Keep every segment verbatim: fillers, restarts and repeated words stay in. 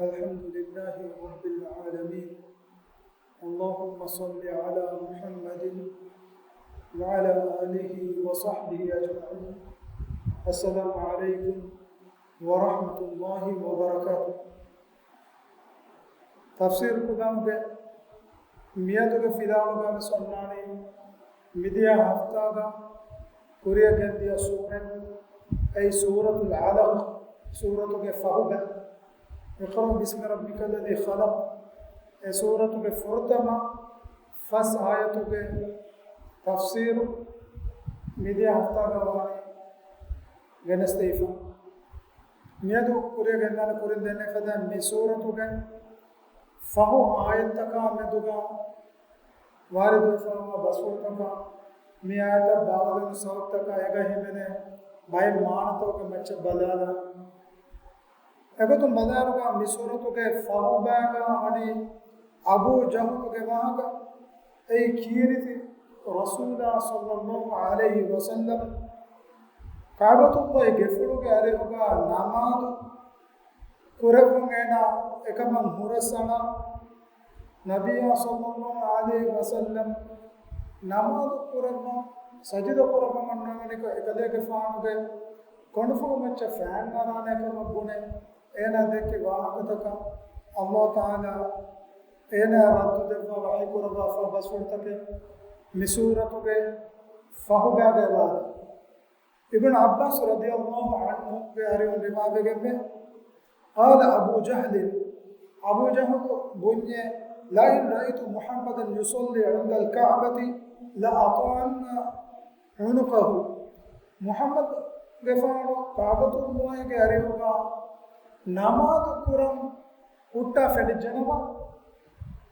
الحمد لله رب العالمين. اللهم صل على محمد وعلى آله وصحبه أجمعين. السلام عليكم ورحمة الله وبركاته. ތަފްސީރު ކުލާނގެ މިއަދުގެ ފިލާވަގާ ވެސް އޮންނާނީ މިދިޔަ ހަފްތާގަ ކުރިއަށް ގެންދިޔަ ސޫރަތް، އެއީ ސޫރަތުލް ޢަލަޤް، ސޫރަތުގެ ފަހުބަ. اقرأ باسم ربك الذي خلق، އެ ސޫރަތުގެ ފުރަތަމަ ފަސް އާޔަތުގެ ތަފްސީރު މިދިޔަ ހަފްތާގަ ވާނީ ގެނެސްދީފަ. މިއަދު ކުރިއަށް ގެންދާނެ ކުރިން ދެންނެވި ފަދަ މި ސޫރަތުގެ ފަހު އާޔަތްތަކާ މެދުގަ ވާރިދުވެފައިވާ ބަސްފުޅުތަކާ، މި އާޔަތަށް ބާވަލެން ސަބަބުތަކާ އެގަ ހިމެނޭ ބައެއް މާނަތަކުގެ މައްޗަށް ބަލާލާ. އެގޮތުން ބަލާއިރުގަ މި ސޫރަތުގެ ފަހުބައިގަ ވަނީ އަބޫ ޖަހުލުގެ ވާހަކަ. އެއީ ކީރިތި ރަސޫލާ ޞައްލައްލާހު ޢަލައިހި ވަސައްލަމް ކަޢުބަތުﷲ ގެފުޅުގެ އަރިހުގަ ނަމާދު ކުރެއްވުން އޭނާ އެކަމަށް ހުރަސްއަނާ، ނަބިއްޔާ ޞައްލައްލާހު ޢަލައިހި ވަސައްލަމް ނަމާދު ކުރައްވަން ސަޖިދަ ކުރައްވަމުން ނަމަނިކޮށް އެކަލޭގެފާނުގެ ކޮނޑުފުޅު މައްޗަށް ފައިން އަރާނެ ކަމަށް ބުނެ، އޭނާ ދެއްކި ވާހަކަތަކަށް ﷲ ތަޢާލާ އޭނާ ރައްދު ދެއްވާ ވަޙީ ކުރައްވާފާ ބަސްފުޅުތަކެއް މި ސޫރަތުގެ ފަހުބައިގައި ވާނެ. އިބްނު ޢައްބާސް ރަޟިޔަﷲ ޢަންހުގެ އަރިހުން ރިވާވެގެންވޭ، قال أبو جهل، އަބޫ ޖަހުލު ބުންޏޭ، لئن رأيت محمدا يصلي عند الكعبة لأطأن عنقه. މުޙައްމަދުގެފާނު ކަޢުބަތުﷲގެ އަރިހުގަ ނަމާދު ކުރަން ހުއްޓާ ފެނިއްޖެނަމަ،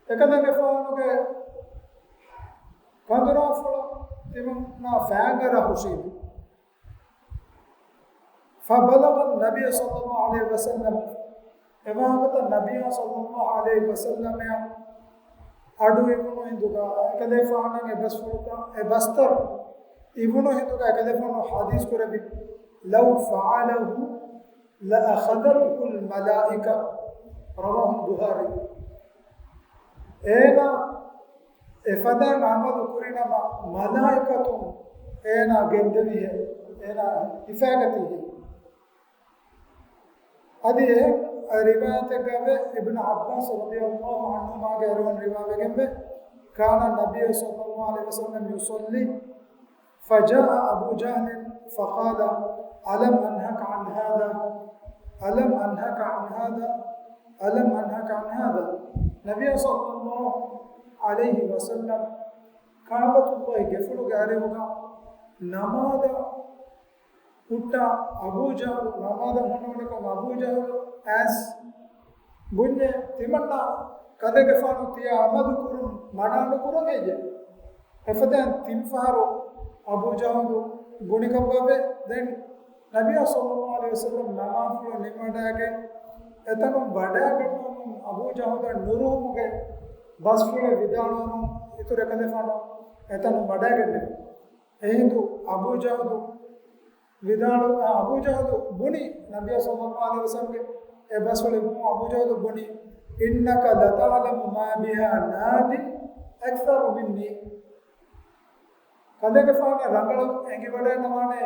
އެކަލޭގެފާނުގެ ކަނދުރާފުޅަށް ތިމަންނާ ފައިން އަރާ ހުށީމެ. فبلغ النبي صلى الله عليه وسلم، އެވާހަކަތައް ނަބިއްޔާ ޞައްލައްލާހު ޢަލައިހި ވަސައްލަމައަށް އަޑު އިވުނު ހިނދުގަ، އެކަލޭފާނަށް އެ ބަސްފުޅުތައް، އެ ބަސްތައް އިވުނު ހިނދުގަ އެކަލޭފާނު ޙަދީޘް ކުރެއްވި، لو فعله لأخذته الملائكة، رواه البخاري. އޭނާ އެފަދައިން ޢަމަލު ކުރިނަމަ، މަލާއިކަތުން އޭނާ ގެންދެވިހެން، އޭނާ ހިފައިގަތީހެން. އަދި އެހެން ރިވާޔަތެއްގައިވޭ، އިބްނު ޢައްބާސް ރަޟިޔަﷲ ޢަންހުމާގެ އަރިހުން ރިވާވެގެންވޭ، كان النبي صلى الله عليه وسلم يصلي فجاء أبو جهل فقال ألم أنهك عن هذا؟ ألم أنهك عن هذا؟ ألم أنهك عن هذا؟ ނަބިއްޔާ ޞައްލައްލާހު ޢަލައިހި ވަސައްލަމް ކަޢުބަތުﷲ ގެފުޅުގެ އަރިހުގަ ނަމާދަށް ހުއްޓާ އަބޫ ޖަހުލު، ނަމާދަށް ހުންނަވަނިކޮށް އަބޫ ޖަހުލު އައިސް ބުންޏޭ، ތިމަންނަ ކަލޭގެފާނު ތިޔަ އަމަލު ކުރުން މަނާ ނުކުރަން ހެއްޔޭ؟ އެފަދައިން ތިން ފަހަރު އަބޫ ޖަހުލު ބުނިކަމުގައިވޭ. ދެން ނަބިއްޔާ ޞައްލައްލާހު ޢަލައިހި ވަސައްލަމް ނަމާދުފުޅު ނިންމަވަޑައިގެން އެތަނުން ވަޑައިގަންނަވަމުން އަބޫ ޖަހުލަށް ނުރުހުމުގެ ބަސްފުޅެއް ވިދާޅުވަމުން އިތުރު އެކަލޭފާނު އެތަނުން ވަޑައިގެންނެވި. އެހިނދު އަބޫ ޖަހުލު ވިދާޅު، އަ، އަބޫ ޖަހުލު ބުނި، ނަބިއްޔާ ޞައްލައްލާހު ޢަލައިހި ވަސައްލަމްގެ އެ ބަސްފުޅެއް ބުން އަބޫ ޖަހުލު ބުނި، إنك لتعلم ما بها ناد أكثر مني. ކަލޭގެފާނަށް ރަނގަޅަށް އެނގިވަޑައިގަންނަވާނެ،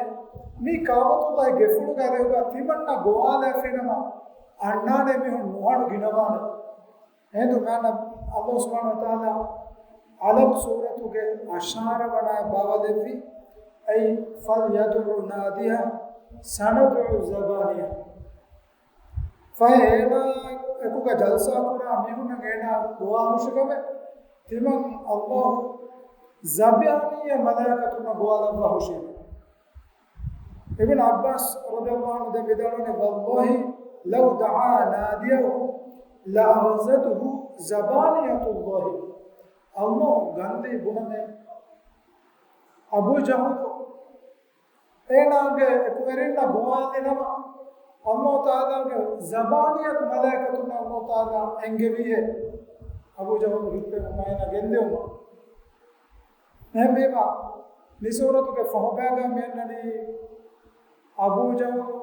މި ކަޢުބަތުﷲ ގެފުޅުގެ އަރިހުގަ ތިމަންނަ ގޮވާލައިފިނަމަ، އަންނާނެ މީހުން ނުހަނު ގިނަވާނެ. އެހިނދު މާނަ ﷲ ސުބްޙާނަހޫ ވަތަޢާލާ ޢަލަޤް ސޫރަތުގެ އަށާރަ ވަނައަށް ބާވަލެއްވި، އެއީ، فليدع ناديه سندع الزبانية. ފަހެ އޭނާ އެކުގަ ޖަލްސާ ކުރާ މީހުންނަށް އޭނާ ގޮވާ ހުށިކަމެއް ތިމަން ﷲ ޒަބާނިއްޔަ މަލާއިކަތުންނަށް ގޮވާލައްވާ ހުށީމެ. އިބްނު ޢައްބާސް ރަޟިޔަﷲ ޢަންހު ދެން ވިދާޅުވަނީ، والله لو دعا ناديه لأخذته زبانية الله. ﷲ ގަންދީ ބުނަމޭ، އަބޫ ޖަހުލު އޭނާގެ އެކުވެރިންނަށް ގޮވާލިނަމަ، ﷲ ތަޢާލާގެ ޒަބާނިއްޔަ މަލާއިކަތުންނަށް ﷲ ތަޢާލާ އެންގެވީހޭ، އަބޫ ޖަހުލު ހިއްޕެވުމަށް އޭނާ ގެންދެވުމަށް. އެހެންވީމަ، މި ސޫރަތުގެ ފަހުބައިގަ މިއަންނަނީ އަބޫ ޖަހުލު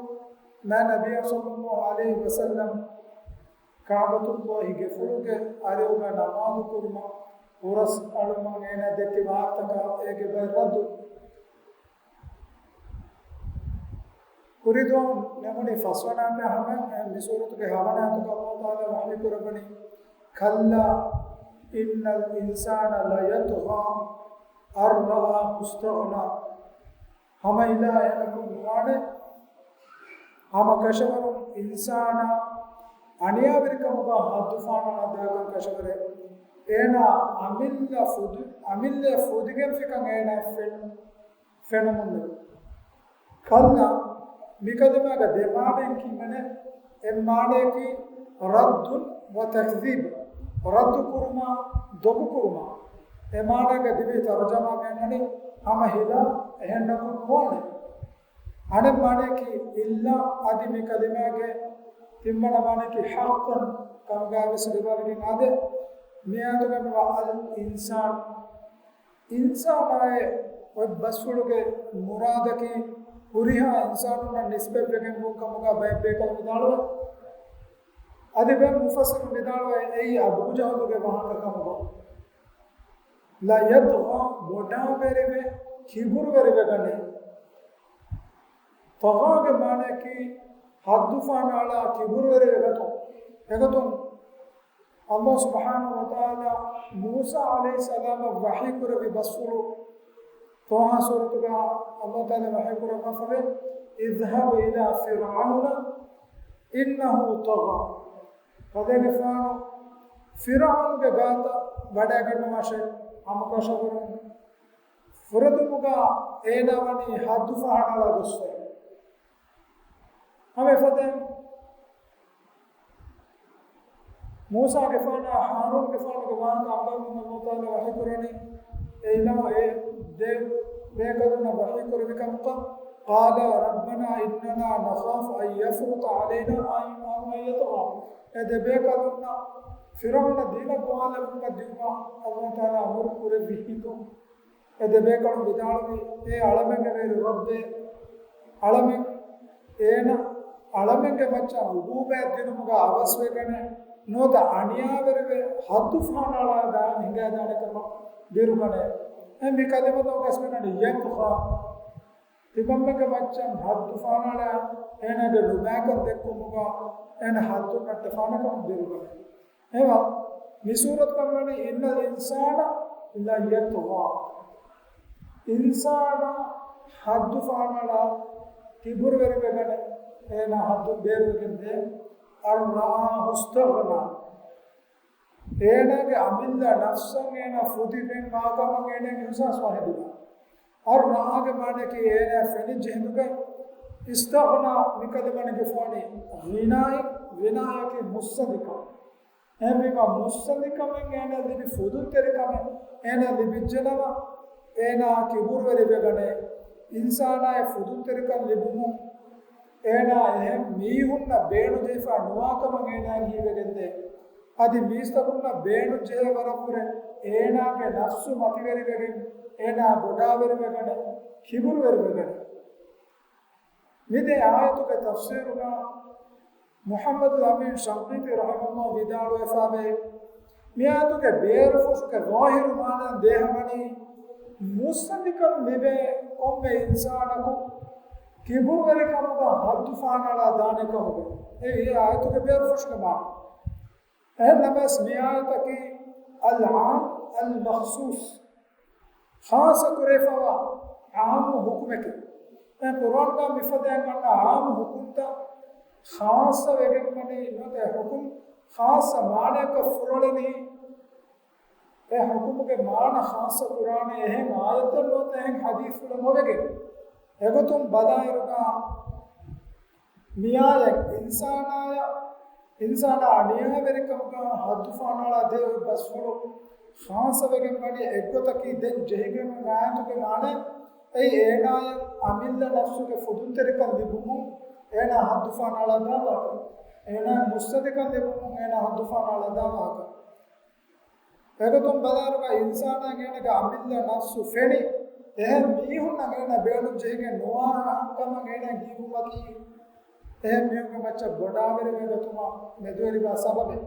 މާ ނަބިއްޔާ ޞައްލައްލާހު ޢަލައިހި ވަސައްލަމް ކަޢުބަތުﷲ ގެފުޅުގެ އަރިހުގަ ނަމާދު ކުރުމަށް ހުރަސް އަޅުމަށް އޭނާ ދެއްކި ވާހަކަތަކާ އޭގެ ބައި ރައްދު. ކުރިދުވަހު ނިމުނީ ފަސްވަނަ އާޔަތާ ހަމަ، އެ މި ސޫރަތުގެ ހަވަނަ އާޔަތުގަ ﷲ ތަޢާލާ ވަޙީ ކުރައްވަނީ، كلا إن الإنسان ليطغى أن رآه استغنى. ހަމަ އިލާ އޭނަކު ނުވާނެ، ހަމަ ކަށަވަރުން އިންސާނާ އަނިޔާވެރިކަމުގަ ހައްދުފަހަނަޅާ ދާކަން ކަށަވަރެއް، އޭނާ އަމިއްލަ ފުދި، އަމިއްލައަށް ފުދިގެންފިކަން އޭނާ ފެން، ފެނުމުންނެވެ. كلا، މިކަލިމާގެ ދެ މާނައެއް ކިޔުމެނެ، އެއް މާނަޔަކީ رد وتكذيب، ރައްދު ކުރުމާ، ދޮގު ކުރުމާ. އެ މާނައިގެ ދިވެހި ތަރުޖަމާ މި އަންނަނީ ހަމަ ހިލާ އެހެންނަކުން ނުވާނެ. އަނެއް މާނަޔަކީ إلا، އަދި މި ކަލިމާގެ ތިންވަނަ މާނަޔަކީ حقا ކަމުގައިވެސް ރިވާވެގެން އާދޭ. މި އާޔަތުގަ މިވާ الإنسان، އިންސާނާއޭ އޮތް ބަސްފުޅުގެ މުރާދަކީ ހުރިހާ އިންސާނުންނަށް ނިސްބަތްވެގެންވުން ކަމުގަ ބައެއް ބޭކަލުން ވިދާޅުވޭ. އަދި ބައެއް މުފައްސިރުން ވިދާޅުވޭ އެއީ އަބޫޖަހުލުގެ ވާހަކަ ކަމުގަ. ليطغى، ބޮޑާވެރިވެ، ކިބުރުވެރިވެގަނެ. ޠަޣާގެ މާނަޔަކީ ހައްދުފަހަނައަޅާ ކިބުރުވެރިވެގަތުން. އެގޮތުން ﷲ ސުބްޙާނަހޫ ވަތަޢާލާ މޫސާ ޢަލައިހިއްސަލާމަށް ވަޙީ ކުރެއްވި ބަސްފުޅު، ޠާހާ ސޫރަތުގަ ﷲ ތަޢާލާ ވަޙީ ކުރައްވާފަވޭ، اذهب إلى فرعون إنه طغى. ފަދައިގެފާނު ފިރްޢައުނުގެ ގާތަށް ވަޑައިގަންނަވާށޭ، ހަމަކަށަވަރުން ފުރެދުމުގަ އޭނާ ވަނީ ހައްދުފަހަނައަޅާ ގޮސްފައި. ހަމަ އެފަދައިން މޫސާގެފާނާ ހާރޫންގެފާނުގެ ވާހަކަ އަނބާރުން ﷲ ތަޢާލާ ވަޙީކުރަނީ، އެ އިލާހު އެ ދެ ބޭކަލުންނަށް ވަޙީކުރެއްވި ކަމަކަށް، قالا ربنا إننا نخاف أن يفرط علينا أو أن يطغى. އެ ދެ ބޭކަލުންނަށް ފިރްޢައުނަށް ދީނަށް ގޮވާލެވުމަށް ދިއުމަށް ﷲ ތަޢާލާ އަމުރު ކުރެއްވި ހިނދު، އެ ދެބޭކަލުން ވިދާޅުވީ، އޭ އަޅަމެންގެ ވެރި ރައްބޭ، އަޅަމެން އޭނަ އަޅަމެންގެ މައްޗަށް އުގޫބާތް ދިނުމުގަ އަވަސްވެގަނެ، ނުވަތަ އަނިޔާވެރިވެ ހައްދުފަހަނައަޅާ ހިނގައިދާނެ ކަމަށް ބިރުގަނެ. އެ މި ކަލިމަތަކުގަ އަސްލު ވަނީ يطغى. ތިމަންމެންގެ މައްޗަށް ހައްދުފަހަނައަޅާ އޭނާގެ ނުބައިކަން ދެއްކުމުގަ އޭނަ ހައްދުން ނައްޓާފާނެ ކަމަށް ބިރުގަނެ. އެވަ، މި ސޫރަތުގަ ވަނީ إن الإنسان ليطغى. އިންސާނާ ހައްދުފަހަނައަޅާ ކިބުރުވެރިވެގަނެ، އޭނާ ހައްދުން ބޭރުވެގެންދޭ. أن رآه استغنى. އޭނާގެ އަމިއްލަ ނަފްސަށް އޭނާ ފުދިގެންވާކަމަށް އޭނާގެ އިޙްސާސްވާ ހިނދުގަ. أن رآه ގެ މާނައަކީ އޭނާ ފެނިއްޖެ ހިނދުގަ. استغنى މި ކަލިމަ ނެގިފަވަނީ ޣިނާއިން، ޣިނާއަކީ މުއްސަނދިކަން. އެހެންވީމަ މުއްސަނދިކަމެއް އޭނާ ލިބި ފުދުންތެރިކަމެއް އޭނާ ލިބިއްޖެނަމަ، އޭނާ ކިބުރުވެރިވެގަނެ. އިންސާނާއަށް ފުދުންތެރިކަން ލިބުމުން އޭނާ އެހެން މީހުންނަށް ބޭނުންޖެހިފަ ނުވާކަމަށް އޭނާ ހީވެގެންދޭ. އަދި މީސްތަކުންނަށް ބޭނުންޖެހޭ ވަރަށްވުރެ އޭނާގެ ނަފްސު މަތިވެރިވެގެން، އޭނާ ބޮޑާވެރިވެގަނެ، ކިބުރުވެރިވެގަނެ. މި ދެ އާޔަތުގެ ތަފްސީރުގަ މުޙައްމަދުލް އަމީން ޝަންޤީޠީ ރަޙިމަހުﷲ ވިދާޅުވެފަވޭ، މި އާޔަތުގެ ބޭރުފުށުގެ ޒާހިރު މާނައިން ދޭހަވަނީ، މުއްސަނދިކަން ލިބޭ ކޮންމެ އިންސާނަކު ކިބުރުވެރިކަމުގަ ހައްދުފަހަނައަޅާ ދާނެ ކަމުގަ. އެ، އެ އާޔަތުގެ ބޭރުފުށުގެ މާނަ. އެހެން ނަމަވެސް މި އާޔަތަކީ العام المخصوص، ޚާއްޞަ ކުރެވިފަވާ ޢާއްމު ޙުކުމެކޭ. ދެން ޤުރުއާންގަ މިފަދައިން އަންނަ ޢާއްމު ޙުކުމްތައް ޚާއްޞަ ވެގެންވަނީ ނުވަތަ އެ ޙުކުމް ޚާއްޞަ މާނައަކަށް ފުރޮޅެނީ، އެ ޙުކުމުގެ މާނަ ޚާއްޞަ ކުރާނެ އެހެން އާޔަތެއް ނުވަތަ އެހެން ޙަދީޘްފުޅެއް ނުވެގެން. އެގޮތުން ބަލާއިރުގަ މިއާޔަތް އިންސާނާޔަށް، އިންސާނާ އަނިޔާވެރިކަމުގަ ހައްދުފަހަނައަޅާ ދޭ އޮތް ބަސްފުޅު ޚާއްޞަވެގެން ވަނީ އެއްގޮތަކީ ދެން ޖެހިގެން އާޔަތުގެ މާނަ އެއީ އޭނާޔަށް އަމިއްލަ ނަފްސުގެ ފުދުންތެރިކަން ލިބުމުން އޭނާ ހައްދުފަހަނައަޅާ ދާ ވާހަކަ. އޭނާ މުއްސަނދިކަން ލިބުމުން އޭނާ ހައްދުފަހަނައަޅާ ދާ ވާހަކަ. އެގޮތުން ބަލާއިރުގަ އިންސާނާގެ އޭނާގެ އަމިއްލަ ނަފްސު ފެނި، އެހެން މީހުންނަށް އޭނާ ބޭނުން ޖެހިގެން ނުވާ ކަމަށް އޭނާ ހީވުމަކީ، އެހެން މީހުންގެ މައްޗަށް ބޮޑާވެރިވެގަތުމަށް މެދުވެރިވާ ސަބަބެއް.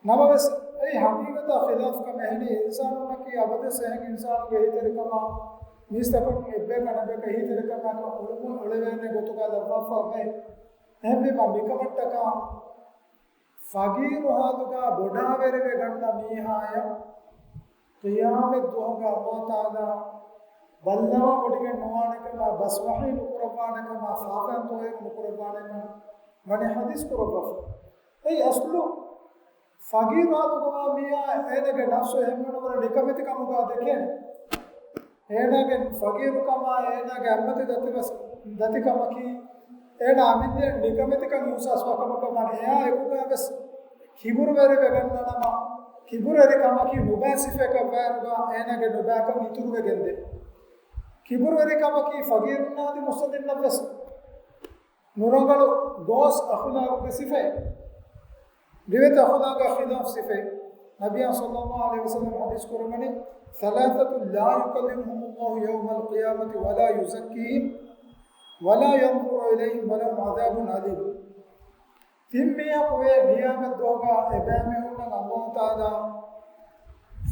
ނަމަވެސް، އެއީ ހަގީގަތާ ޚިލާފްކަމެއް. އެހެނީ، އިންސާނުންނަކީ އަބަދުވެސް އެހެން އިންސާނުގެ އެހީތެރިކަމާ މީސްތަކުން އެއްބަޔަކަށް އަނެއްބަޔަކަށް އެހީތެރިކަމާ އުޅުމު-، އުޅެވޭނެ ގޮތުގަ ލައްވާފަ އެބައި. އެހެންވީމަ، މިކަމަށްޓަކާ ފަގީރު ހާލުގަ ބޮޑާވެރިވެ ގަންނަ މީހާޔަށް ޤިޔާމަތް ދުވަހުގަ ﷲ ތަޢާލާ ބައްލަވާ ވޮޑިގެން ނުވާނެ ކަމަށް، ބަސް ވަޙީ ނުކުރައްވާނެ ކަމަށް، ފާފައިން ޠާހިރު ނުކުރައްވާނެ ކަމަށް ވަނީ ޙަދީޘް ކުރައްވާފަ. އެއީ އަސްލު ފަގީރު ހާލުގަވާ މީހާ އޭނަގެ ނަފްސު އެހެންވެ ނުވަރަ ނިކަމެތިކަމުގަ ދެކޭނެ. އޭނާގެ ފަގީރުކަމާ، އޭނާގެ އަތްމަތި ދަތިވެސް ދަތިކަމަކީ، އޭނާ އަމިއްލައަށް ނިކަމެތިކަން އިހުސާސްވާ ކަމަކަށް ވާނެ. އެއާ އެކުގަވެސް ކިބުރުވެރިވެގަންނަ ނަމަ، ކިބުރުވެރިކަމަކީ ނުބައި ސިފައަކަށް ވާއިރުގަ އޭނާގެ ނުބައިކަން އިތުރުވެގެންދޭ. ކިބުރުވެރިކަމަކީ ފަގީރުންނާ އަދި މުއްސަނދިންނަށްވެސް ނުރަނގަޅު ގޯސް އަޚުލާގުގެ ސިފައެއް. ރިވެތި އަޚުލާގާ ޚިލާފް ސިފައެއް. ނަބިއްޔާ ޞައްލައްލާހު ޢަލައިހި ވަސައްލަމް ޙަދީޘް ކުރައްވަނީ، ثَلَاثَةٌ لَا يُكَلِّمُهُمُ اللَّهُ يَوْمَ الْقِيَامَةِ وَلَا يُزَكِّيهِمْ وَلَا يَنْظُرُ إِلَيْهِمْ وَلَهُمْ عَذَابٌ أَلِيمٌ. ތިން މީހަކު ވޭ ޤިޔާމަތް ދުވަހުގަ އެބައިމީހުންނަށް ﷲ ތަޢާލާ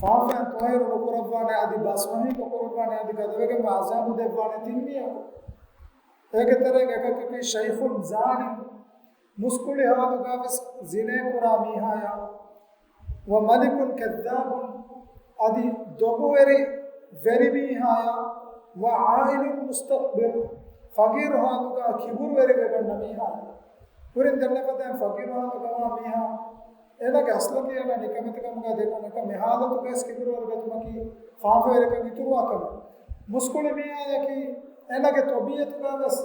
ފާފައިން ޠާހިރު ނުކުރައްވާނެ، އަދި ބަސް ވަޙީ ނުކުރައްވާނެ، އަދި ގަދަވެގެންވާ ޢަޒާބު ދެއްވާނެ ތިން މީހަކު. އޭގެ ތެރެއިން އެކަކަކީ شَيْخٌ زَانٍ، މުސްކުޅި ހާލުގަވެސް ޒިނޭ ކުރާ މީހާޔާ، وَمَلِكٌ كَذَّابٌ، އަދި ދޮގުވެރި ވެރި މީހާޔާ، وَعَائِلٌ مُسْتَكْبِرٌ، ފަގީރު ހާލުގަ ކިބުރުވެރިވެގަންނަ މީހާޔާ. ކުރިން ދެންނެފަދައިން ފަގީރު ހާލުގަވާ މީހާ އޭނާގެ އަސްލަކީ އޭނާ ނިކަމެތިކަމުގަ ދެކުނު އެކަން. މި ހާލަތުގަވެސް ކިބުރުވެރިވެތުމަކީ ފާފަވެރިކަން އިތުރުވާ ކަމެއް. މުސްކުޅި މީހާޔަކީ އޭނާގެ ޠަބީޢަތުގަވެސް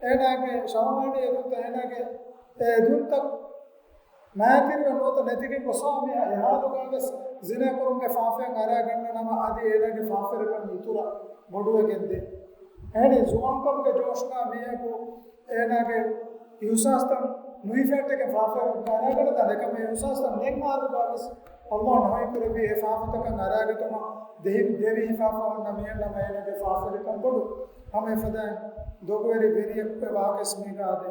އޭނާގެ ޝަހުވާނީ އެދުންތައް، އޭނާގެ އެ އެދުންތައް މާތިރިވެ ނުވަތަ ނެތިގެން ގޮސްފަ މީހާ އެހާލުގަވެސް ޒިނޭ ކުރުމުގެ ފާފައިން އަރާގަންނަ ނަމަ، އަދި އޭނާގެ ފާފަވެރިކަން އިތުރަށް ބޮޑުވެގެންދޭ. އެހެނީ ޒުވާންކަމުގެ ޖޯޝުގަ މީހަކު އޭނާގެ އިހުސާސްތައް ނުހިފޭއްޓިގެން ފާފަވެރިކަން އަރާގަންނަ ނަމަ، އެކަމަށް އެ އިހުސާސްތައް ނެތް ހާލުގަވެސް ﷲ ނަހީ ކުރެއްވި އެ ފާފަތަކަށް އަރާގަތުމަށް ދެހި-، ދެވިހި ފާފަ ހުންނަ މީހުން ނަމަ އޭނާގެ ފާފަވެރިކަން ބޮޑު. ހަމަ އެފަދައިން ދޮގުވެރި ވެރިއެއްގެ ވާހަކަ މީގަ އާދޭ.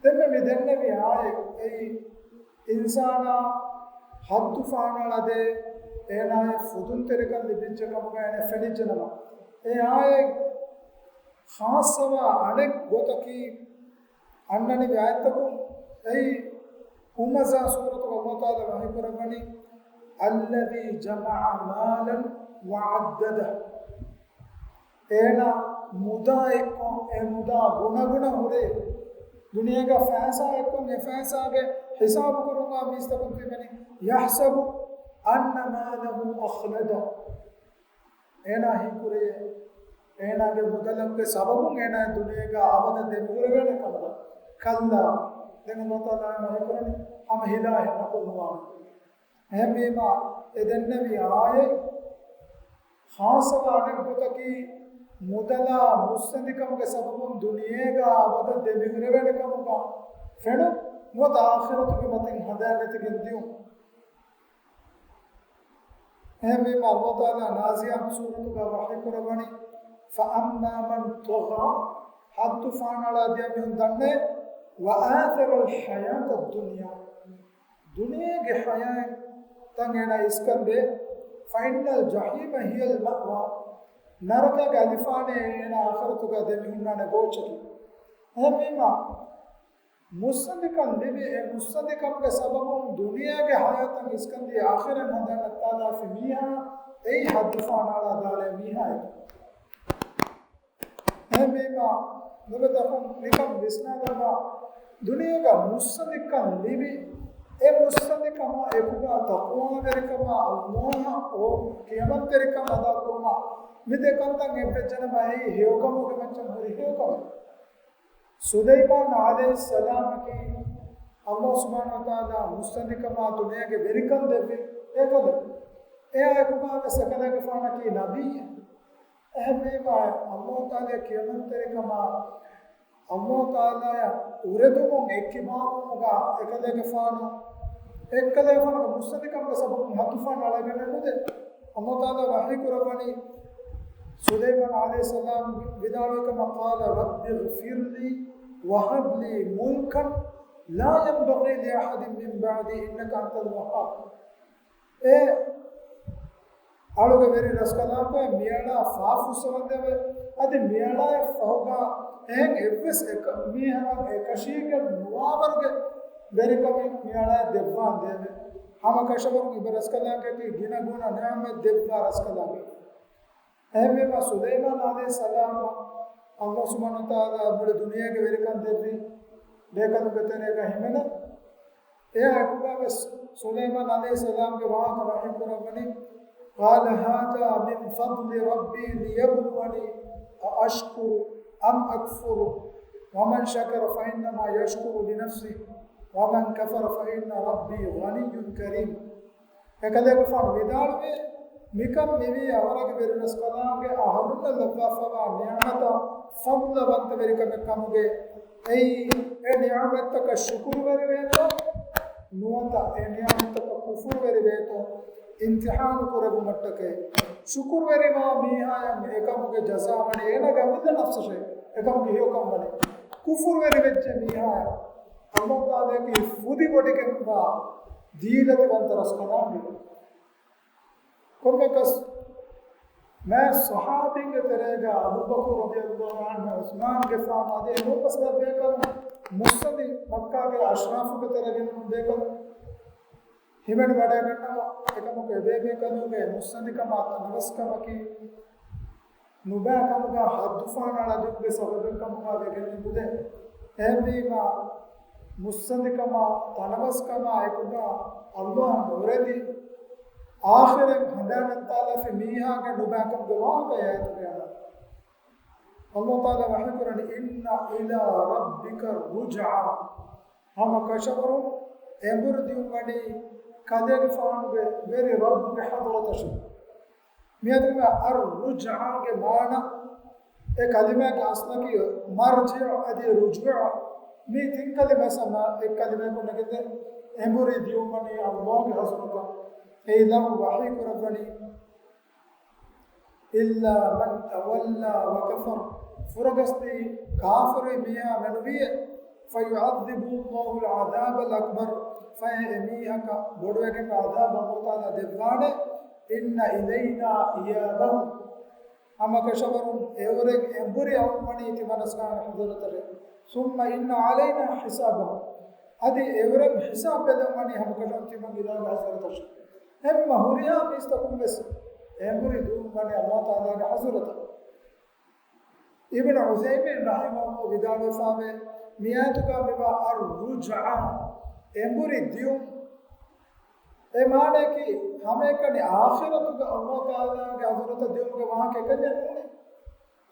ދެންމެ މި ދެންނެވި އާޔަތް އެއީ އިންސާނާ ހައްދު ފާނަޅަދޭ، އޭނާޔަށް ފުދުންތެރިކަން ލިބިއްޖެ ކަމުގަ އޭނަ ފެނިއްޖެ ނަމަ، އެ އާޔަތް ޚާއްޞަވާ އަނެއް ގޮތަކީ، އަންނަނިވި އާޔަތްތަކުން އެއީ ހުމަޒާ ސޫރަތުގަ ﷲ ތަޢާލާ ވަޙީ ކުރައްވަނީ، الَّذِي جَمَعَ مَالًا وَعَدَّدَهُ. އޭނާ މުދާ އެއްކޮށް، އެ މުދާ ގުނަގުނަ ހުރޭ، ދުނިޔޭގަ ފައިސާ އެއްކޮށް، އެ ފައިސާގެ ހިސާބު ކުރުމާ މީސްތަކުން ތިބެނީ، يَحْسَبُ أَنَّ مَالَهُ أَخْلَدَهُ. އޭނާ ހީކުރޭ، އޭނާގެ މުދަލަށްގެ ސަބަބުން އޭނާ ދުނިޔޭގަ އަބަދަށް ދެމިހުރެވޭނެ ކަމަށް. ކައްލާ، ދެން ﷲ ތަޢާލާ ވަޙީ ކުރަނީ، ހަމަ ހިލާ ހެންނަކުން ނުވާނެ. އެހެންވީމާ، އެ ދެންނެވި އާޔަތް ޚާއްޞަވާ އަނެއް ގޮތަކީ، މުދަލާ މުއްސަނދިކަމުގެ ސަބަބުން ދުނިޔޭގަ އަބަދަށް ދެމިހުރެވޭނެ ކަމުގަ ފެނުން ނުވަތަ އާޚިރަތުގެ މަތިން ހަނދާން ނެތިގެން ދިޔުން. އެހެންވީމާ، ﷲ ތަޢާލާ ނާޒިޢާތު ސޫރަތުގަ ވަޙީ ކުރައްވަނީ، فَأَمَّا مَنْ طَغَىٰ، ހައްދު ފާނަޅާ ދިޔަ މީހުން ދަންނައޭ، وَآثَرَ الْحَيَاةَ الدُّنْيَا، ދުނިޔޭގެ ޙަޔާތްތައް އޭނާ އިސްކަންދޭ، فَإِنَّ الْجَحِيمَ هِيَ الْمَأْوَىٰ، ނަރަކަގެ އަލިފާނޭ އޭނާ އާޚިރަތުގަ ދެމިހުންނާނެ ގޯއްޗަކީ. އެހެންވީމާ، މުއްސަނދިކަން ލިބި، އެ މުއްސަނދިކަމުގެ ސަބަބުން ދުނިޔޭގެ ޙަޔާތަށް އިސްކަންދީ އާޚިރަތް ހަނދާން ނައްތާލާފި މީހާ، އެއީ ހައްދު ފާނާޅާ ދާނެ މީހާއެކެވެ. އެހެންވީމާ، ނުބެ ތަކުން ނިކަން ވިސްނާލަމާ، ދުނިޔޭގަ މުއްސަނދިކަން ލިބި، އެ މުއްސަނދިކަމާ އެކުގަ ތަޤްވާވެރިކަމާ، ﷲ އަށް ކިޔަމަންތެރިކަން އަދާކުރުމާ، މި ދެ ކަންތައް އެއްވެއްޖެނަމަ، އެއީ ހެޔޮކަމުގެ މައްޗަށް ހުރި ހެޔޮކަމެއް. ސުލައިމާން ޢަލައިހިއްސަލާމަކީ ﷲ ސުބްޙާނަހޫ ވަތަޢާލާ މުއްސަނދިކަމާ ދުނިޔޭގެ ވެރިކަން ދެއްވި އެކަލެއް. އެއާއެކުގަވެސް އެކަލޭގެފާނަކީ ނަބިއްޔެއް. އެހެންވީމާ، ﷲ ތަޢާލާ ކިޔަމަންތެރިކަމާ، ﷲ ތަޢާލާއަށް އުރެދުމުން އެއްކިބާވުމުގަ އެކަލޭގެފާނު އެއްކަލޭގެފާނުގެ މުއްސަނދިކަމުގެ ސަބަބުން ހައްދުފާނާޅާގަނެ ނުދޭ. ﷲ ތަޢާލާ ވަޙީ ކުރައްވަނީ، ސުލައިމާން ޢަލައިހިއްސަލާމް ވިދާޅުވި ކަމަށް، قال رب اغفر لي وهب لي ملكا لا ينبغي لأحد من بعدي إنك أنت الوهاب. އޭ އަޅުގެ ވެރި ރަސްކަލާނގެ، މިއަޅާ ފާފަ ފުއްސަވަންދެވޭ. އަދި މިއަޅާއަށް ފަހުގަ އެހެން އެއްވެސް އެކަ-، މީހަކަށް އެކަށީގެން ނުވާވަރުގެ ވެރިކަމެއް މިއަޅާއަށް ދެއްވާނދޭވެ. ހަމަ ކަށަވަރުން އިބަ ރަސްކަލާނގެއަކީ ގިނަ ގުނަ ނިޢުމަތް ދެއްވާ ރަސްކަލާނގެ. އެހެންވީމަ، ސުލައިމާން ޢަލައިހިއްސަލާމަށް ﷲ ސުބްޙާނަހޫ ވަތަޢާލާ މުޅި ދުނިޔޭގެ ވެރިކަން ދެއްވި ބޭކަލުންގެ ތެރޭގަ ހިމެނޭ. އެއާއެކުގަވެސް ސުލައިމާން ޢަލައިހިއްސަލާމްގެ ވާހަކަ ވަޙީކުރައްވަނީ، قال هذا من فضل ربي ليبلوني أأشكر أم أكفر ومن شكر فإنما يشكر لنفسه ومن كفر فإن ربي غني كريم. އެކަލޭގެފާނު ވިދާޅުވި، މިކަން މިވީ އަވަރގެ ވެރި ރަސްކަލާނގެ އަހަރުންނަށް ލައްވާފަވާ ނިޢުމަތަށް ފަޟްލުވަންތަވެރިކަމެއް ކަމުގެ. އެއީ، އެ ނިޢުމަތްތަކަށް ޝުކުރުވެރިވޭތޯ ނުވަތަ އެ ނިޢުމަތްތަކަށް ކުފުރުވެރިވޭތޯ އިމްތިޙާނު ކުރެއްވުމަށްޓަކައި. ޝުކުރުވެރިވާ މީހާޔަށް އެކަމުގެ ޖަޒާ ވަނީ އޭނާގެ އަމިއްލަ ނަފްސަށޭ، އެކަމުގެ ހެޔޮކަން ވަނީ. ކުފުރުވެރިވެއްޖެ މީހާޔަށް ﷲ ތަޢާލާއަކީ ފުދިވޮޑިގެންވާ ދީލަތިވަންތަ ރަސްކަލާނގެ. ކޮންމެއަކަސް މާތް ޞަޙާބީންގެ ތެރޭގަ އަބޫބަކުރު ރަޟިޔަﷲ ޢަންހު، ޢުސްމާންގެފާނު އަދި އެނޫންވެސް ބޭކަލުން މުއްސަނދި މައްކާގެ އަޝްރާފުގެ ތެރޭގަ އިންނުނު ބޭކަލުން ހިމެނި ވަޑައިގަންނަވާ. އެކަމަކު އެބޭބޭކަލުންގެ މުއްސަނދިކަމާ ތަނަވަސްކަމަކީ ނުބައިކަމުގަ ހައްދުފަހަނަ އަޅަދިއުމުގެ ސަބަބެއްކަމުގަ ވެގެން ނުދޭ. އެހެންވީމަ، މުއްސަނދިކަމާ ތަނަވަސްކަމާ އެކުގަ ﷲ ނުރެދި އާޚިރަތް ހަނދާން ނައްތާލާފި މީހާގެ ނުބައިކަމުގެ ވާހަކަ އާޔަތުގައި އަންނަ. ﷲ ތަޢާލާ ވަޙީކުރަނީ، إن إلى ربك الرجعى. ހަމަ ކަށަވަރުން އެނބުރި ދިއުން ވަނީ ކަލޭގެފާނުގެ ވެރި ރައްބުގެ ޙަޟްރަތަށޭ. މިއަދު އައްރުޖްޢާގެ މާނަ، އެ ކަލިމާގެ އަސްލަކީ މަރްޖިޢު އަދި ރުޖޫޢު. މި ތިން ކަލިމައިން އެއް ކަލިމައަކުން ނެގެންދޭ އެނބުރި ދިއުން ވަނީ ﷲގެ ޙަޟްރަތަށް. އެ އިލާހު ވަޙީ ކުރައްވަނީ، إلا من تولى وكفر، ފުރަގަސްދީ ކާފަރުވި މީހާ މެނުވީއޭ، فيعذبه الله العذاب الأكبر، ފަހެ އެމީހަކަށް ބޮޑުވެގެން ޢަޛާބު ﷲ ތަޢާލާ ދެއްވާނެ. إن إلينا إيابهم، ހަމަކަށަވަރުން އެއުރެން އެނބުރި އައުމަނީ ތިމަނަސްކާގެ ޙަޟްރަތަށޭ. ثم إن علينا حسابهم، އަދި އެއުރެން ހިސާބު ބެލެން ވަނީ ހަމަކަށަވަރުން ތިމަން އިލާހުގެ ޙަޟްރަތަށޭ. އެހެންމަ ހުރިހާ މީސްތަކުން ވެސް އެނބުރި ދިއުން ވަނީ ﷲ ތަޢާލާގެ ޙަޟްރަތަށް. އިބްނު ޢުޘައިމީން ރަޙިމަހުﷲ ވިދާޅުވެފަވޭ، މިއާޔަތުގަ މިވާ އައްރުޖްޢާ، އެނބުރި ދިއުން، އެ މާނަޔަކީ ހަމައެކަނި އާޚިރަތުގަ ﷲ ތަޢާލާގެ ޙަޟްރަތަށް ދިއުމުގެ ވާހަކަ އެކަންޏެއް ނޫނޭ.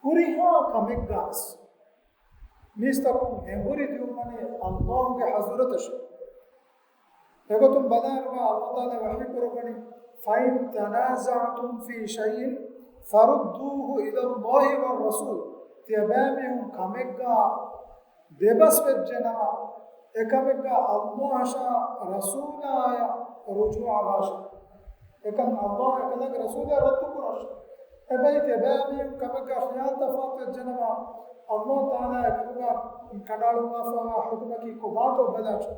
ހުރިހާ ކަމެއްގަވެސް މީސްތަކުން އެނބުރި ދިއުން ވަނީ ﷲގެ ޙަޟްރަތަށޭ. އެގޮތުން ބަލާއިރުގަ ﷲ ތަޢާލާ ވަޙީ ކުރައްވަނީ، فإن تنازعتم في شيء فردوه إلى الله والرسول. ތިޔަބައިމީހުން ކަމެއްގަ ދެބަސްވެއްޖެނަމަ، އެކަމެއްގަ ﷲ އަށާ ރަސޫލާއަށް ރުޖޫޢަވާށޭ. އެކަން ﷲ އެކަލާގެ ރަސޫލާއަށް ރައްދު ކުރާށޭ. އެބައި ތިޔަބައިމީހުން ކަމެއްގަ ޚިޔާން ތަފާތުވެއްޖެނަމަ، ﷲ ތަޢާލާ އެކަމުގަ ކަނޑައަޅުއްވާފައިވާ ޙުކުމަކީ ކޮބާތޯ ބަލާށޭ.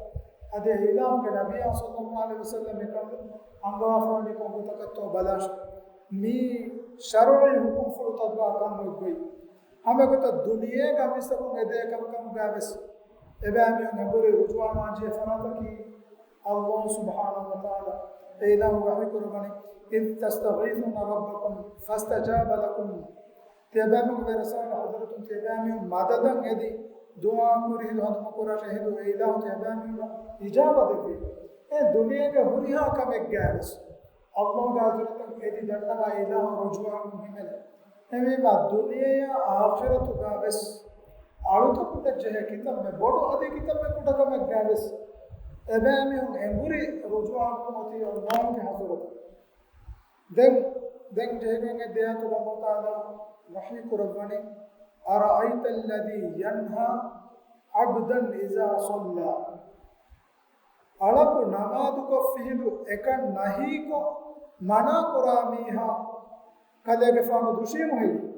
އަދި އެ އިލާހުގެ ނަބިއްޔާ ޞައްލަﷲު ޢަލައިހި ވަސައްލަމް އެކަން އަންގަވާފަވަނީ ކޮން ގޮތަކަށްތޯ ބަލާށޭ. މީ ޝަރުޢީ ޙުކުމްފުޅު ތައްބާކަން އޮތްގޮތް. ހަމައެގޮތަށް ދުނިޔޭގަ މީސްތަކުން އެދޭ ކަންކަމުގަވެސް އެބައިމީހުން އެނބުރި ރުޖޫޢަވާންޖެހޭ ފަރާތަކީ ﷲ ސުބްޙާނަހޫ ވަތަޢާލާ އެ އިލާހު ވަޙީ ކުރައްވަނީ، إذ تستغيثون ربكم فاستجاب لكم. ތިޔަބައިމީހުންގެ ވެރިރަސްކަލާނގެ ޙަޟްރަތުން ތިޔަބައިމީހުން މަދަދަށް އެދި، ދުޢާ ކުރި ހިނދު ހަނދުމަކުރާށޭ ހިނދު އެ އިލާހު ތިޔަބައިމީހުންނަށް އިޖާބަ ދެއްވީ. އެ ދުނިޔޭގެ ހުރިހާ ކަމެއްގަވެސް ﷲގެ ޙަޟްރަތަށް އެދި ދަންނަވާ އެ އިލާހު ރުޖޫޢަވުން ހިމެނޭ. އެހެންވީމަ ދުނިޔެޔާ އާޚިރަތުގަވެސް އަޅުތަކުންނަށް ޖެހޭ ކިތަންމެ ބޮޑު އަދި ކިތަންމެ ކުޑަކަމެއްގަވެސް އެބައިމީހުން އެނބުރި ރުޖޫޢަވުން އޮތީ ﷲގެ ޙަޟްރަތަށް. ދެން، ދެން ޖެހިގެން އެ ދެއަތުގަ ﷲ ތަޢާލާ ވަޙީ ކުރައްވަނީ، أرأيت الذي ينهى عبدا إذا صلى. އަޅަކު ނަމާދުކޮށްފި ހިނދު އެކަން ނަހީކޮށް މަނާކުރާ މީހާ، ކަލޭގެފާނު ދުށީމު ހެއްޔެވެ؟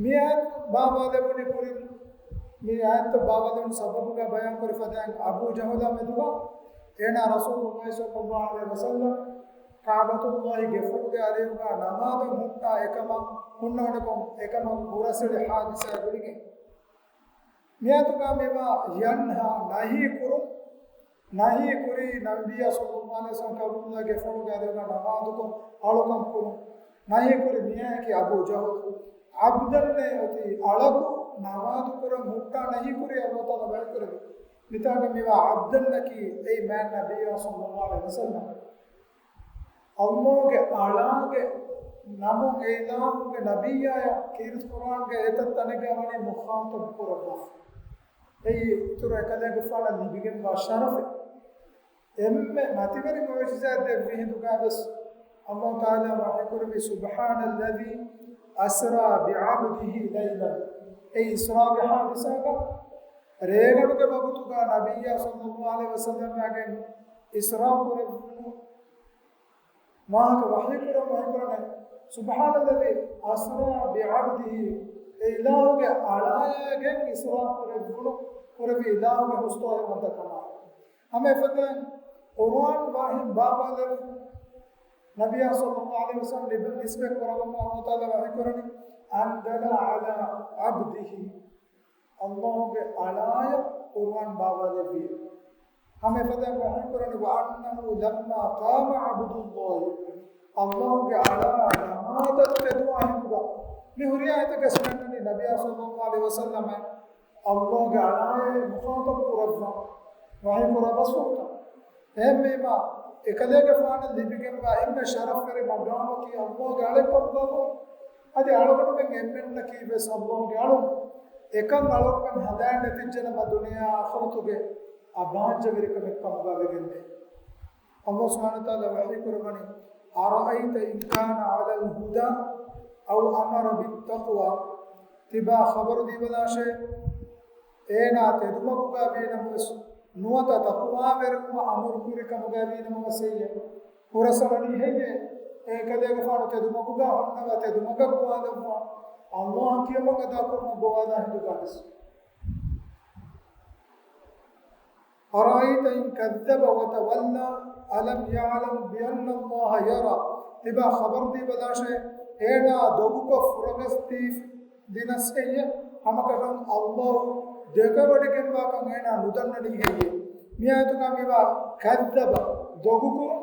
މި އާޔަތް ބާވާލެވުނީ ކުރިން، މި އާޔަތް ބާވާލެވުނު ސަބަބުގަ ބަޔާން ކުރި ފަދައިން އަބޫ ޖަހުލާ މެދުގަ އޭނާ ރަސޫލުﷲ ޞައްލަﷲ ޢަލައިހި ވަސައްލަމް ކަޢުބަތުﷲ ގެފުޅުގެ އަރިހުގަ ނަމާދަށް ހުއްޓާ އެކަމަށް ހުންނަވަނިކޮށް، އެކަމަށް ހުރަސްއެޅި ޙާދިސާ ގުޅިގެން. މިއާޔަތުގަ މިވާ ޔަންހާ ނަހީ ކުރުން، ނަހީ ކުރީ ނަބިއްޔާ ޞައްލަﷲ ޢަލައިހި ވަސައްލަމް ކަޢުބަތުﷲ ގެފުޅުގެ އަރިހުގަ ނަމާދުކޮށް އަޅުކަން ކުރުން ނަހީ ކުރި މީހާއަކީ އަބޫ ޖަހުލު. ޢަބްދަށްނޭ އޮތީ އަޅަކު ނަމާދު ކުރަން ހުއްޓާ ނަހީ ކުރީ ﷲ ތަޢާލާ ވަޙީ ކުރެއްވި. މިތާގަ މިވާ ޢަބްދަށްނަކީ އެއީ މާތް ނަބިއްޔާ ޞައްލަﷲ ޢަލައިހި ވަސައްލަމް. ﷲ ގެ އަޅާގެ ނަމުން އެ އިލާހުގެ ނަބިއްޔާޔަށް ކީރިތި ޤުރްއާންގެ އެތައް ތަނެއްގަ ވަނީ މުޚާޠަބު ކުރައްވާފަ. އެއީ އިތުރު އެކަލޭގެފާނަށް ލިބިގެންވާ ޝަރަފެއް. އެންމެ މަތިވެރި މުޢުޖިޒާތް ދެއްވި ހިނދުގަ ވެސް ﷲ ތަޢާލާ ވަޙީ ކުރެއްވި، سبحان الذي أسرى بعبده ليلا. އެ އިސްރާގެ ޙާދިސާގަ ރޭގަނޑުގެ ވަގުތުގަ ނަބިއްޔާ ޞައްލަﷲ ޢަލައިހި ވަސައްލަމްގެ އިސްރާ ކުރެއްވުނު ވާހަކަ ވަޙީ ކުރަން ވަޙީ ކުރަނީ، سبحان الذي أسرى بعبده، އެ އިލާހުގެ އަޅާޔާގެން އިސްރާ ކުރެއްވުނު، ކުރެއްވި އިލާހުގެ ހުސްތޯހެއް ވަންތަ ކަމާ. ހަމަ އެފަދައިން ޤުރުއާން ވަޙީ ބާވާލެއްވި ނަބިއްޔާ ޞައްލަﷲ ޢަލައިހި ވަސައްލަމް ނިސްބަތް ކުރައްވަމުން ﷲ ތަޢާލާ ވަޙީ ކުރަނީ، أنزل على عبده، ﷲ ގެ އަޅާޔަށް ޤުރުއާން ބާވާލެއްވި. ހަމަ އެފަދައިން ވަޙީ ކުރަނީ، وأنه لما قام عبد الله، ﷲ ގެ އަޅާ ނަމާދަށް ތެދުވާ ހިނދުގަ. މި ހުރިހާ އެތަކެއް ސުންނަތް ނަބިއްޔާ ޞައްލަﷲ ޢަލައިހި ވަސައްލަމަށް ﷲ ގެ އަޅާއޭ މުޚާޠަބު ކުރައްވާ ވަޙީ ކުރާ ބަސްފުޅުތައް. އެހެންވީމަ، އެކަލޭގެފާނަށް ލިބިގެންވާ އެންމެ ޝަރަފްވެރި މަގާމަކީ ﷲ ގެ އަޅެއްކަމުގަ ވުން. އަދި އަޅުގަނޑުމެން އެންމެންނަކީ ވެސް ﷲ ގެ އަޅުން. އެކަން އަޅުގަނޑުމެން ހަނދާން ނެތިއްޖެނަމަ ދުނިޔެ އާޚިރަތުގެ އަބާއްޖަވެރިކަމެއް ކަމުގަ ވެގެންދޭ. ﷲ ސުބްޙާނަހޫ ވަތަޢާލާ ވަޙީ ކުރައްވަނީ، أرأيت إن كان على الهدى أو أمر بالتقوى. ތިބާ ޚަބަރު ދީބަލާށޭ، އޭނާ ތެދުމަގުގަ ވީނަމަވެސް، ނުވަތަ ތަޤްވާވެރިވުމަށް އަމުރު ކުރި ކަމުގަ ވީނަމަވެސް ހެއްޔޭ؟ ހުރަސްއަޅަނީ ހެއްޔޭ؟ އެކަލޭގެފާނު ތެދުމަގުގަ ހުންނަވާ، ތެދުމަގަށް ގޮވާލައްވާ، ﷲ އަށް ކިޔަމަން އަދާކުރުމަށް ގޮވާލާ ހިނދުގަ ވެސް. أرأيت إن كذب وتولى ألم يعلم بأن الله يرى. ތިބާ ޚަބަރު ދީބަލާށޭ، އޭނާ ދޮގުކޮށް ފުރަގަސްދީ ދިނަސް ހެއްޔެ؟ ހަމަކަށަވަރުން ﷲ ދެކެވޮޑިގެންވާކަން އޭނާ ނުދަންނަނީ ހެއްޔެ؟ މިއާޔަތުގަ މިވާ كذب، ދޮގުކުރު،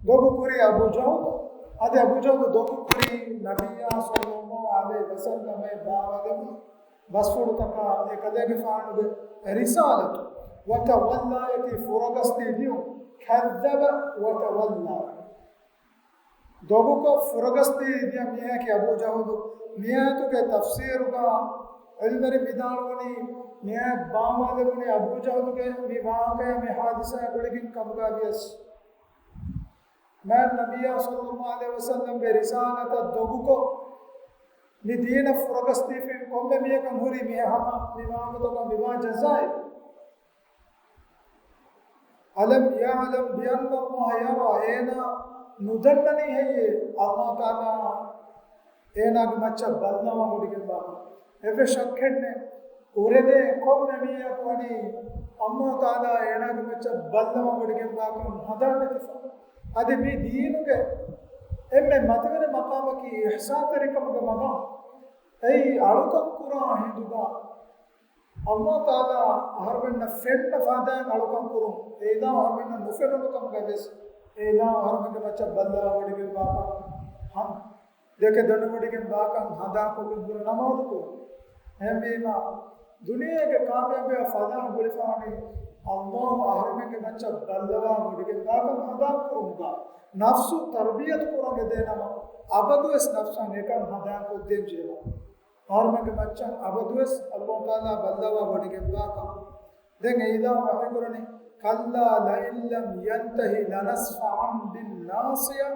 ދޮގުކުރީ އަބޫ ޖަހުލު. އަދި އަބޫ ޖަހުލު ދޮގުކުރީ ނަބިއްޔާ ޞައްލަﷲ ޢަލައިހި ވަސައްލަމަށް ބާވާލެވުނު ބަސްފުޅުތަކާ އެކަލޭގެފާނުގެ ރިސާލަތު، وتولى އަކީ ފުރަގަސްދީ ދިޔުން، كذب وتولى. ދޮގުކޮށް ފުރަގަސްދީ ދިޔަ މީހަކީ އަބޫ ޖަހުލު. މިއާޔަތުގެ ތަފްސީރުގަ ޢިލްމުވެރިން ވިދާޅުވަނީ، މިއާޔަތް ބާވާލެވުނީ އަބޫ ޖަހުލުގެ މި ވާހަކަޔާ މި ޙާދިސާ ގުޅިގެން ކަމުގަ ވިޔަސް، މާތް ނަބިއްޔާ ޞައްލަﷲ ޢަލައިހި ވަސައްލަމްގެ ރިސާލަތަށް ދޮގުކޮށް، މި ދީނަށް ފުރަގަސްދީފިން ކޮންމެ މީހަކަށް ހުރީ މި ހަމަ މި ވާހަކަތަކަށް މިވާ ޖަޒާއެއް. ألم يعلم بأن الله يرى، އޭނާ ނުދަންނަނީ ހެއްޔޭ؟ ﷲ ތަޢާލާ އޭނާގެ މައްޗަށް ބައްލަވާ ވޮޑިގެންވާކަން. އެއްވެސް ޝައްކެއްނެތް. އުރެދޭ ކޮންމެ މީހަކު ވަނީ ﷲ ތަޢާލާ އޭނާގެ މައްޗަށް ބައްލަވާ ވޮޑިގެންވާކަން ހަނދާން ނެތިފަ. އަދި މި ދީނުގެ އެންމެ މަތިވެރި މަޤާމަކީ އިޙްސާންތެރިކަމުގެ މަޤާމް. އެއީ އަޅުކަން ކުރާ ހިނދުގަ ﷲ ތަޢާލާ އަހަރުމެންނަށް ފެންނަ ފަދައިން އަޅުކަން ކުރުން، އެ އިލާހު އަހަރުމެންނަށް ނުފެނުނު ކަމުގަ ވެސް، އެ އިލާހު އަހަރުމެންގެ މައްޗަށް ބައްލަވާ ވޮޑިގެންވާކަން، ހަން ދެކެ ދޮނިވޮޑިގެން ވާކަން ހަނދާންކޮށްގެން ހުރެ ނަމާދު ކުރުން. އެހެންވީމަ، ދުނިޔޭގެ ކާމިޔާބީއާ ފަލާޙް ގުޅިފަވަނީ ﷲ އަހަރުމެންގެ މައްޗަށް ބައްލަވާ ވޮޑިގެން ވާކަން ހަނދާން ކުރުމުގަ، ނަފްސު ތަރްބިޔަތު ކުރަން އެދޭނަމަ، އަބަދުވެސް ނަފްސަށް އެކަން ހަނދާންކޮށްދޭން ޖެހޭ. އަހަރުމެންގެ މައްޗަށް އަބަދުވެސް ﷲ ތަޢާލާ ބައްލަވާ ވޮޑިގެންވާކަން. ދެން އެ އިލާހު ވަޙީކުރަނީ، كلا لئن لم ينته لنسفعا بالناصية،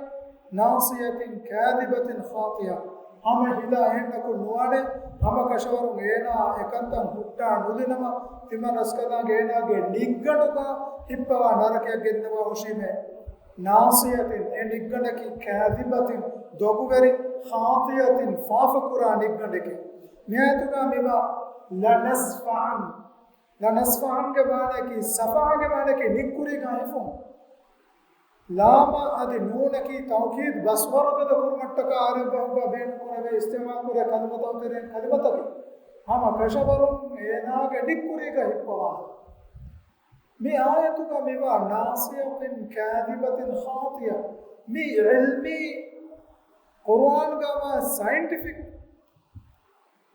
ناصية كاذبة خاطئة. ހަމަ ހިލާ އެހެންނަކު ނުވާނެ، ހަމަކަށަވަރުން އޭނާ އެކަންތައް ހުއްޓާ ނުލިނަމަ، ތިމަން ރަސްކަލާނގެ އޭނާގެ ނިއްގަނޑުގަ ހިއްޕަވާ ނަރަކަޔަށް ގެންދަވާ ހުށީމޭ. ނާސިޔަތިން، އެ ނިއްގަނޑަކީ ކާޒިބަތިން، ދޮގުވެރި، ޚާޠިޔަތިން، ފާފަކުރާ ނިއްގަނޑެކޭ. މިއާޔަތުގަ މިވާ ލަނަޒްފަޢަން، ލަނަޒްފަޢަންގެ މާނައަކީ، ސަފަޢަގެ މާނައަކީ ނިއްކުރީގަ ހިފުން. ލާމާ އަދި ނޫނަކީ ތައުކީދު ބަސްވަރުގަދަ ކުރުމަށްޓަކާ އަރަބި ބަހުގަ ބޭނުންކުރެވޭ އިސްތިޢުމާލުކުރޭ ކަލިމަތަކުގެ ތެރެއިން ކަލިމަތަކެއް. ހަމަ ކަށަވަރުން އޭނާގެ ނިއްކުރީގަ ހިއްޕަވާނެ. މި އާޔަތުގަ މިވާ ނާސިޔަތިން ކާޒިބަތިން ޚާޠިޔަ، މި ޢިލްމީ ޤުރުއާންގަ ވާ ސައިންޓިފިކް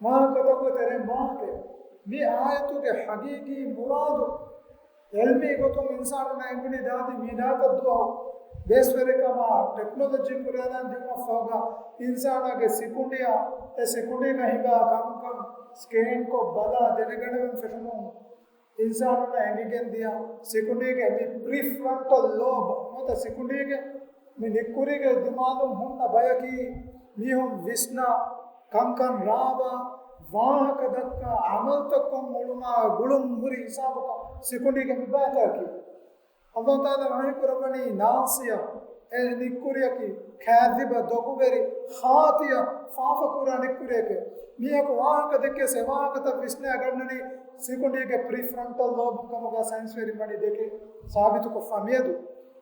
ވާހަކަތަކުގެ ތެރެއިން ވާހަކައެއް. މި އާޔަތުގެ ޙަޤީޤީ މުރާދު، ޢިލްމީ ގޮތުން އިންސާނުންނަށް އެނގުނީ ދާދި މީނާކަށް ދުވަހު ބޭސްވެރިކަމާ ޓެކްނޮލޮޖީ ކުރިއަރާން ދިއުމަށްފަހުގަ އިންސާނާގެ ސިކުނޑިއަށް އެ ސިކުނޑީގަ ހިނގާ ކަންކަން ސްކޭންކޮށް ބަލާ ދެނެގަނެވެން ފެށުމުން އިންސާނުންނަށް އެނގިގެންދިޔަ ސިކުނޑީގެ މި ޕްރީފްރޮންޓަލް ލޯބް ނުވަތަ ސިކުނޑީގެ މި ނިއްކުރީގެ ދިމާލުން ހުންނަ ބަޔަކީ މީހުން ވިސްނާ، ކަންކަން ރާވާ، ވާހަކަ ދައްކާ، އަމަލުތައް ކޮށް އުޅުމާ ގުޅުން ހުރި ހިސާބަކަށް ސިކުނޑީގެ މި ބަޔަކަކީ. އައްލާހު ތަޢާލާ ވަޙީ ކުރައްވަނީ ނާސިޔަ، އެ ނިއްކުރިއަކީ، ކާޒިބަ، ދޮގުވެރި، ޚާޠިއަ، ފާފަކުރާ ނިއްކުރިއެކޭ. މީހަކު ވާހަކަ ދެއްކޭ ސެ ވާހަކަތައް ވިސްނާ ގަންނަނީ ސިކުނޑީގެ ޕްރީފްރޮންޓަލް ލޯބުން ކަމުގަ ސައިންސްވެރިން ވަނީ ދެކެ ސާބިތުކޮށްފަ މިއަދު.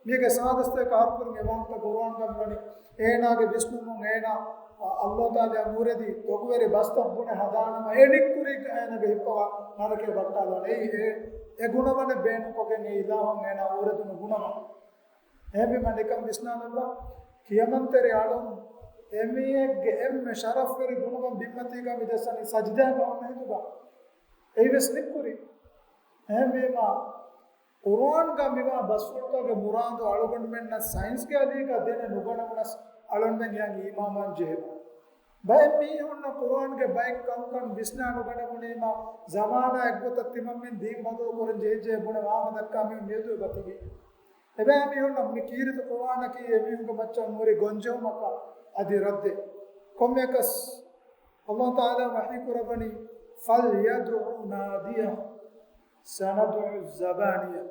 މީގެ ސާދަސްތަކަށް އަހަރުކުރިން އެ ވާހަކަތައް ގުރުއާންގަ މިވަނީ. އޭނާގެ ވިސްނުމުން އޭނާ އައްލާހު ތަޢާލާ ނޫރެދި ދޮގުވެރި ބަސްތައް ބުނެ ހަދާނަމަ، އެ ނިއްކުރީގަ އޭނާގެ ހިއްޕަވާ ނަރަކައަށް ވައްޓާލާނެ. އެއީ އެ، އެ ގުނަވަނެއް ބޭނުންކޮށްގެން އެ އިލާހުން އޭނާ އުރެދުނު ގުނަވަން. އެހެންވީމަ ނިކަން ވިސްނާލައްވާ، ކިޔަމަންތެރި އަޅުން އެމީހެއްގެ އެންމެ ޝަރަފްވެރި ގުނަވަން ބިންމަތީގަ މި ޖައްސަނީ ސަޖިދާގަ އޮންނަ ހިނދުގަ. އެއީވެސް ނިއްކުރީ. އެހެންވީމަ، ޤުރުއާންގަ މިވާ ބަސްފުޅުތަކުގެ މުރާދު އަޅުގަނޑުމެންނަށް ސައިންސްގެ އަލީގަ ދެނެ ނުގަނެވުނަސް އަޅުންމެން އެއަށް އީމާންވާން ޖެހޭ. ބައެއް މީހުންނަށް ޤުރުއާންގެ ބައެއް ކަންކަން ވިސްނާ ނުގަނެވުނީމަ، ޒަމާނާ އެއްގޮތަށް ތިމަންމެން ދީން ބަދަލު ކުރަން ޖެހިއްޖެ ބުނެ ވާހަކަ ދައްކާ މީހުން މިއަދު އެބަތިބި. އެބައިމީހުންނަށް މި ކީރިތި ޤުރުއާނަކީ އެމީހުންގެ މައްޗަށް ހުރި ގޮންޖެހުމަކާ އަދި ރައްދެއް. ކޮންމެއަކަސް އައްލާހު ތަޢާލާ ވަޙީ ކުރައްވަނީ، "فَلْيَدْعُ نَادِيَهُ سَنَدْعُ الزَّبَانِيَةَ."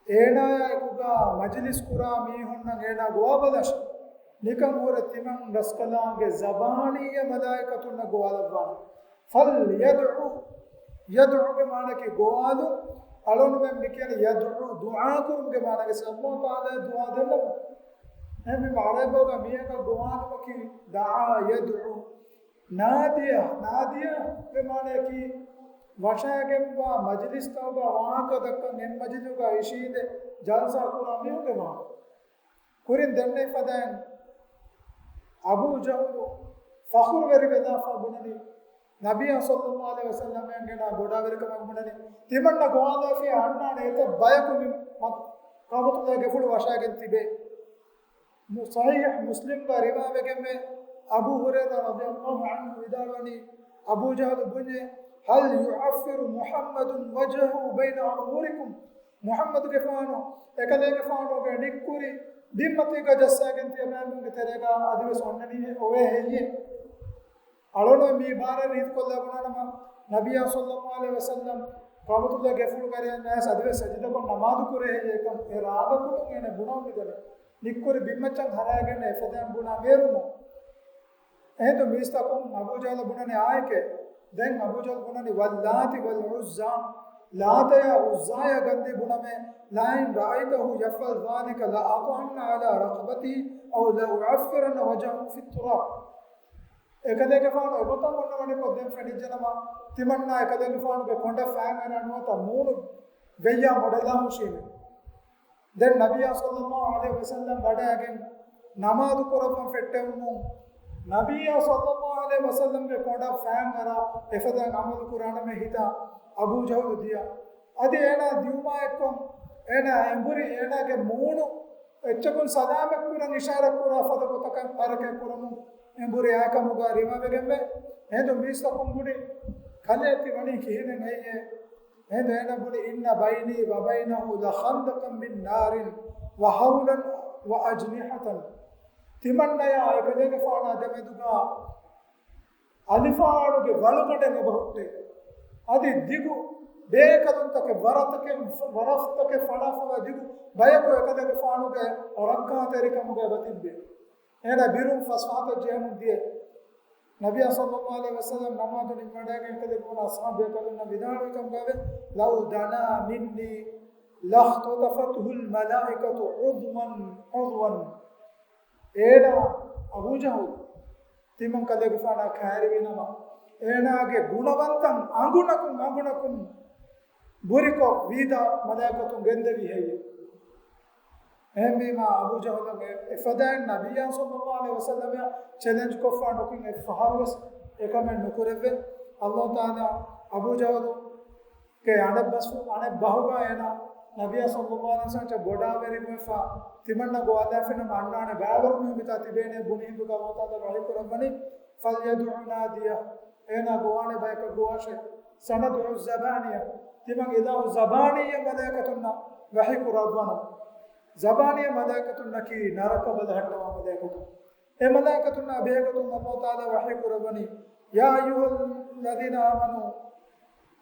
އޭނާޔާ އެކުގަ މަޖިލިސް ކުރާ މީހުންނަށް އޭނާ ގޮވާބަލަށް. ނިކަން ހުރެ ތިމަން ރަސްކަލާނގެ ޒަބާނީ އެ މަލާއިކަތުންނަށް ގޮވާލައްވާނެ. "فَلْيَدْعُ." ޔަދްޢުގެ މާނައަކީ ގޮވާލުން. އަޅުގަނޑުމެން މި ކިޔަނީ ޔަދްޢު، ދުޢާ ކުރުމުގެ މާނައަކީ އައްލާހު ތަޢާލާ ދުޢާ ދެންނެވުން. އެހެންވީމަ ޢަރަބި ބަހުގަ މީހަކަށް ގޮވާލުމަކީ ދަޢާ ޔަދްޢު. ނާދިޔަ، ނާދިޔަގެ މާނައަކީ ވަށާގެންވާ މަޖިލިސްތަކުގަ ވާހަކަ ދައްކަން އެއްމަޖިލިހުގަ އިށީނދެ ޖަލްސާ ކުރާ މީހުންގެ މާނަ. ކުރިން ދެންނެވި ފަދައިން އަބޫ ޖަހުލު ފަޚުރުވެރިވެލާފަ ބުނަނީ، ނަބިއްޔާ ޞައްލައްލާހު ޢަލައިހި ވަސައްލަމައަށް އޭނާ ބޮޑާވެރިކަމަށް ބުނަނީ، ތިމަންނަ ގޮވާލާފިޔާ އަންނާނެ އެތައް ބަޔަކު މި މަ-، ކަޢުބަތުﷲ ގެފުޅު ވަށާގެން ތިބޭ. މު-، ޞަޙީޙް މުސްލިމްގަ ރިވާވެގެންވޭ، އަބޫ ހުރައިރާ ރަޟިޔަﷲ ޢަންހު ވިދާޅުވަނީ، އަބޫ ޖަހުލު ބުންޏޭ، "هل يعفر محمد وجهه بين أظهركم؟" މުޙައްމަދުގެފާނު، އެކަލޭގެފާނުގެ ނިއްކުރި ބިންމަތީގަ ޖައްސާގެން ތިޔަބައިމީހުންގެ ތެރޭގަ އަދިވެސް އޮންނަނީ އޮވޭ ހެއްޔޭ؟ އަޅުން މި ބާރަށް ރީތިކޮށްލާ ބުނާނަމަ، ނަބިއްޔާ ޞައްލައްލާހު ޢަލައިހި ވަސައްލަމް ކަޢުބަތުﷲ ގެފުޅުގަ ރިޔަން ނަމާދު ކުރޭ ހެއްޔޭކަން އެ ރާގަކުން އޭނަ ބުނަން މިދަނީ. ނިއްކުރި ބިންމައްޗަށް ހަރާގެން އެފަދައިން ބުނާ މޭރުމު. އެހިނދު މީސްތަކުން އަބޫ ޖަހުލަށް ބުނަނީ އާއެކޭ. ދެން އަބޫ ޖަހުލު ބުނަނީ، "واللات والعزى، ލާތަޔާ ޢުއްޒާޔާ ގަންދީ ބުނަމޭ، لئن رأيته يفعل ذلك لأطأن على رقبته أو لأعفرن وجهه في التراب." އެކަލޭގެފާނު އެގޮތަށް އޮންނަވަނިކޮށް ދެން ފެނިއްޖެނަމަ، ތިމަންނާ އެކަލޭގެފާނުގެ ކޮނޑަށް ފައިން އަރާ ނުވަތަ މޫނު ވެއްޔާ މޮޑަލާ ހުށީމޭ. ދެން ނަބިއްޔާ ޞައްލައްލާހު ޢަލައިހި ވަސައްލަމް ވަޑައިގެން ނަމާދު ކުރައްވަން ފެއްޓެވުމުން، ނަބިއްޔާ ޞައްލައްލާހު ޢަލައިހި ވަސައްލަމްގެ ކޮނޑަށް ފައިން އަރާ އެފަދައިން ޢަމަލު ކުރާނަމޭ ހިތާ އަބޫ ޖަހުލު ދިޔަ. އަދި އޭނާ ދިއުމާ އެއްކޮށް، އޭނާ އެނބުރި އޭނާގެ މޫނު އެއްޗަކުން ސަލާމަތް ކުރަން އިޝާރަތް ކުރާ ފަދަ ގޮތަކަށް ޙަރަކާތް ކުރަމުން އެނބުރި އާކަމުގަ ރިވާވެގެންވޭ. އެހިނދު މީސްތަކުން ބުނި، ކަލޭ ތި ވަނީ ކިހިނެއް ހެއްޔޭ؟ އެހިނދު އޭނަ ބުނި، "إن بيني وبينه لخندقا من نار وهولا وأجنحة." ތިމަންނަޔާ އެކަލޭގެފާނާ ދެމެދުގަ އަލިފާނުގެ ވަޅުގަނޑެއް އެބަހުއްޓޭ. އަދި ދިގު ބޭކަލުންތަކެއް، ވަރަތަކެއް، ވަރަށްތަކެއް ފަޅާފަވާ ދިގު ބަޔަކު އެކަލޭގެފާނުގެ ރައްކާތެރިކަމުގައި އެބަ ތިއްބެވި. އޭނާ ބިރުން ފަސް ފަހަތަށް ޖެހެމުން ދިޔަ. ނަބިއްޔާ ޞައްލައްލާހު ޢަލައިހި ވަސައްލަމް ނަމާދު ނިންމަވަޑައިގެން އެކަލޭގެފާނު އަޞްޙާބު ބޭކަލުންނަށް ވިދާޅުވި ކަމުގައި، "لو دنا مني لاختطفته الملائكة عضوا عضوا." އޭނާ އަބޫ ޖަހުލު ތިމަން ކަލޭގެފާނާ ކައިރިވިނަމަ، އޭނާގެ ގުނަވަންތައް އަނގުނަކުން އަނގުނަކުން ބުރިކޮށް ވީދާ މަލާއިކަތުން ގެންދެވި ހެއްޔެވެ؟ އެހެންވީމާ، އަބޫ ޖަހުލަށް އެ، އެފަދައިން ނަބިއްޔާ ޞައްލައްލާހު ޢަލައިހި ވަސައްލަމައަށް ޗެލެންޖް ކޮށްފާ ނުކުތް އެއްފަހަރުވެސް އެކަމެއް ނުކުރެއްވި. އައްލާހު ތަޢާލާ އަބޫ ޖަހުލުގެ އަނެއްބަސް، އަނެއްބަހުގަ އޭނާ ނަބިއްޔާ ޞައްލައްލާހު ޢަލައިހި ވަސައްލަމައަށް ބޮޑާވެރިވެފަ ތިމަންނަ ގޮވާލާފިނަމަ އަންނާނެ ބައިވަރު މީހުން މިތާ ތިބޭނެ ބުނި ހިނދުގަ އައްލާހު ތަޢާލާ ވަޙީ ކުރައްވަނީ، "فليدع ناديه." އޭނާ ގޮވާނެ ބަޔަކަށް ގޮވާށޭ. "سندع الزبانية." ތިމަން އިލާހު ޒަބާނިއްޔަ މަލާއިކަތުންނަށް ވަޙީ ކުރައްވާނަމަ. ޒަބާނިއްޔަ މަލާއިކަތުންނަކީ ނަރަކަ ބަލަހައްޓަވާ މަލާއިކަތުން. އެ މަލާއިކަތުންނާ ބެހޭގޮތުން އައްލާހު ތަޢާލާ ވަޙީ ކުރައްވަނީ، "يا أيها الذين آمنوا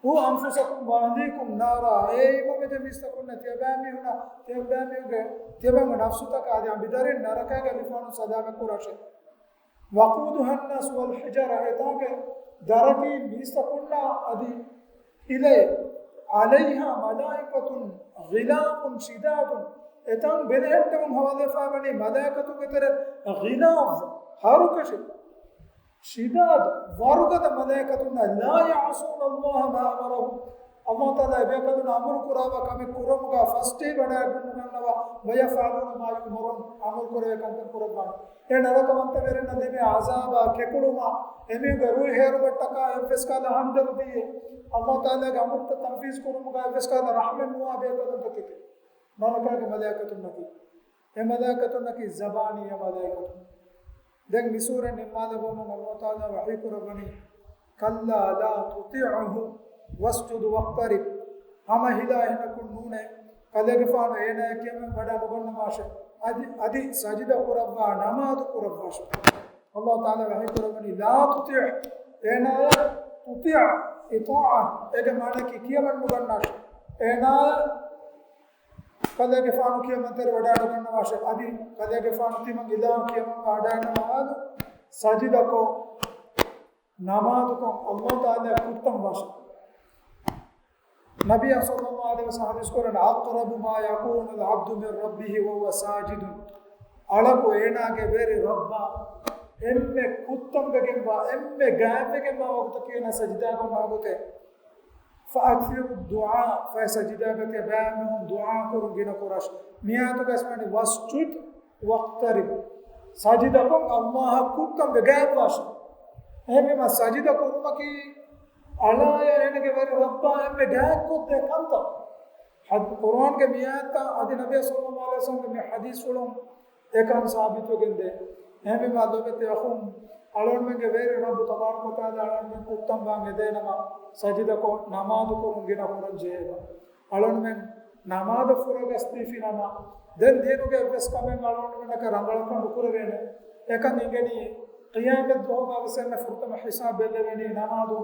قوا أنفسكم وأهليكم نارا." އޭ އީމާންވެއްޖެ މީސްތަކުންނޭ، ތިޔަބައިމީހުންނާ، ތިޔަބައިމީހުންގެ، ތިޔަބައިމީހުންގެ ނަފްސުތަކާ އަދި އަނބިދަރިން ނަރަކައިގެ ލިފާނުން ސަލާމަތް ކުރާށޭ. "وقودها الناس والحجارة." އެތާނގެ ދަރަކީ މީސްތަކުންނާ އަދި ހިލައެއް. "عليها ملائكة غلاظ شداد." އެތަން ބެލެހެއްޓެމުން ހަވާލުވެފައިވަނީ މަލާއިކަތުންގެ ތެރޭ، ޣިލާޒް، ހަރުކަށި، ޝިދާދު، ވަރުގަދަ މަލާއިކަތުންނާ، "لا يعصون الله ما أمرهم." އައްލާހު ތަޢާލާ އެބޭކަލުންނަށް އަމުރު ކުރާ ކަމެއް ކުރުމުގަ ފަސްޓޭ ވަޑައިގަންނަވާ، "ويفعلون ما يؤمرون." އަމުރު ކުރެވޭ ކަންކަން ކުރައްވާނެ. އެ ނަރަކަވަންތަވެރިންނަށް ލިބޭ ޢަޒާބާ، ކެކުޅުމާ، އެމީހުންގެ ރުއިހޭރުމަށްޓަކާ އެއްވެސް ކަހަލަ ހަމްދަރުދީއެއް، އައްލާހު ތަޢާލާގެ އަމުރުތައް ތަންފީޒު ކުރުމުގަ އެއްވެސް ކަހަލަ ރަޙްމަތް ނުވާ ބޭކަލުންތަކެކޭ ނަރަކައިގެ މަލާއިކަތުންނަކީ. އެ މަލާއިކަތުންނަކީ ޒަބާނިއްޔަ މަލާއިކަތުން. ދެން މި ސޫރަތް ނިންމާލައްވަމުން އައްލާހު ތަޢާލާ ވަޙީ ކުރައްވަނީ، "كلا لا تطعه واسجد واقترب." ހަމަ ހިލާ އެހެނަކުން ނޫނޭ، ކަލޭގެފާނު އޭނާޔާ ކިޔަމަން ވަޑައި ނުގަންނަވާށޭ. އަދި، އަދި ސަޖިދަ ކުރައްވާ، ނަމާދު ކުރައްވާށޭ. އައްލާހު ތަޢާލާ ވަޙީ ކުރައްވަނީ، "لا تطع." އޭނާޔަށް ތުޠިޢަ، އިޠާޢަ، އޭގެ މާނައަކީ ކިޔަމަން ނުގަންނާށޭ. އޭނާޔަށް ކަލޭގެފާނު ކިޔަމަންތެރި ވަޑައިގަންނަވާށޭ. އަދި ކަލޭގެފާނު ތިމަން އިލާހު ކިޔަމަން ވަޑައިގަންނަވާ ހާލު ސަޖިދަކޮށް، ނަމާދުކޮށް، އައްލާހު ތަޢާލާ ކުއްތަން ވާށޭ. ނަބިއްޔާ ޞައްލައްލާހު ޢަލައިހި ވަސައްލަމަ ޙަދީޘް ކުރަނީ، "أقرب ما يكون العبد من ربه وهو ساجد." އަޅަކު އޭނާގެ ވެރި ރައްބާ އެންމެ ކުއްތަންވެގެންވާ، އެންމެ ގާތްވެގެންވާ ވަގުތަކީ އޭނާ ސަޖިދާގަ އޮންނަ ވަގުތޭ. "فأكثروا الدعاء." ފަހެ ސަޖިދާގަ ތިޔަބައިމީހުން ދުޢާ ކުރުން ގިނަ ކުރާށޭ. މިއާޔަތުގައި ވަނީ، "واسجد واقترب." ސަޖިދަކޮށް އައްލާހަށް ކުއްތަން ވެގަތްވާށޭ. އެހެންވީމާ ސަޖިދަ ކުރުމަކީ އަޅާޔާ އޭނަގެ ވެރި ރައްބާ އެންމެ ގާތްކޮށްދޭ ކަންތައް. ޙަދީ، ޤުރުއާންގެ މިއާޔަތާ އަދި ނަބިއްޔާ ޞައްލައްލާހު ޢަލައިހި ވަސައްލަމްގެ މި ޙަދީޘްފުޅުން އެކަން ސާބިތުވެގެންދޭ. އެހެންވީމާ ލޯބިވެތި އަޚުން، އަޅުގަނޑުމެންގެ ވެރި ރައްބު ތަބާރަކަ ވަތަޢާލާ އަޅުގަނޑުމެން ކުއްތަންވާން އެދޭނަމަ، ސަޖިދަކޮށް ނަމާދު ކުރުން ގިނަ ކުރަން ޖެހޭބަ. އަޅުގަނޑުމެން ނަމާދަށް ފުރަގަސްދީފިނަމަ، ދެން ދީނުގެ އެއްވެސް ކަމެއް އަޅުގަނޑުމެންނަކަށް ރަނގަޅަކަށް ނުކުރެވޭނެ. އެކަން އެނގެނީ، ޤިޔާމަތްދުވަހުގަވެސް އެންމެ ފުރަތަމަ ޙިސާބު ބެއްލެވޭނީ ނަމާދު.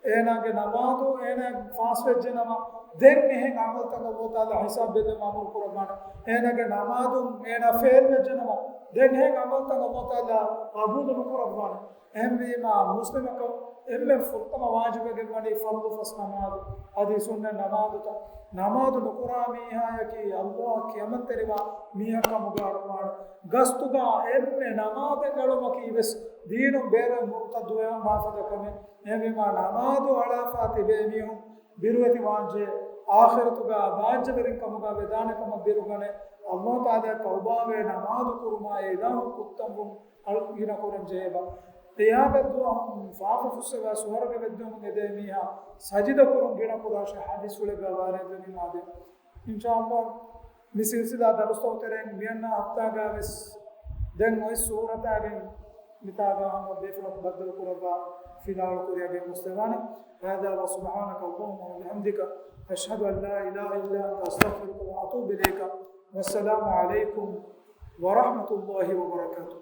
އޭނާގެ ނަމާދު އޭނާ ފާސްވެއްޖެނަމަ، ދެން އެހެން އަމަލުތައް އައްލާހު ތަޢާލާ ޙިސާބު ބެއްލެވުމަށް އަމުރު ކުރައްވާނެ. އޭނާގެ ނަމާދުން އޭނާ ފެއިލްވެއްޖެނަމަ، ދެން އެހެން އަމަލުތައް އައްލާހު ތަޢާލާ ޤަބޫލު ނުކުރައްވާނެ. އެހެންވީމާ، މުސްލިމަކަށް އެންމެ ފުރަތަމަ ވާޖިބެއް ވަނީ ފަރުޟު ފަސް ނަމާދު، އަދި ސުންނަތް ނަމާދުތައް. ނަމާދު ނުކުރާ މީހާޔަކީ އައްލާހަށް ކިޔަމަންތެރިވާ މީހަކަށް ކަމުގަ އަޅުވާނެ. ގަސްތުގަ އެންމެ ނަމާދެއް އަޅުމަކީ ވެސް ދީނުން ބޭރަށް މުރުތައްދުވެ މާފަދަ ކަމެއް. އެހެންވީމާ، ނަމާދު އަޅާފަ ތިބޭ މީހުން ބިރުވެތި ވާންޖެހޭ، އާޚިރަތުގަ ބާއްޖަވެރިން ކަމުގަ ވެދާނެ ކަމަށް ބިރުގަނެ، އައްލާހު ތަޢާލާ ތައުބާވެ ނަމާދު ކުރުމާ އެ އިލާހު ކުއްތަންވުން އަޅު ގިނަ ކުރަން ޖެހޭބަ. ޤިޔާމަތްދުވަހު ފާފަ ފުއްސަވާ ސުވަރުގެ ވެއްދުވަމުން އެދޭ މީހާ ސަޖިދަ ކުރުން ގިނަ ކުރާށޭ ޙަދީޘްފުޅެއްގަ ވާރޭ ދެނީމާ ދެ. އިންޝާﷲ، މި ސިލްސިލާ ދަރުސްތައް ތެރެއިން މިއަންނަ ހަފްތާގަ ވެސް ދެން އޮތް ސޫރަތާގެން މިތާގަ ހަމަ ބޭފުޅަކު ބައްދަލު ކުރައްވާ ފިލާވަޅު ކުރިއަށް ގެންގޮސްދެވާނެ. هذا وسبحانك اللهم وبحمدك، أشهد أن لا إله إلا أنت، أستغفرك وأتوب إليك. والسلام عليكم ورحمة الله وبركاته.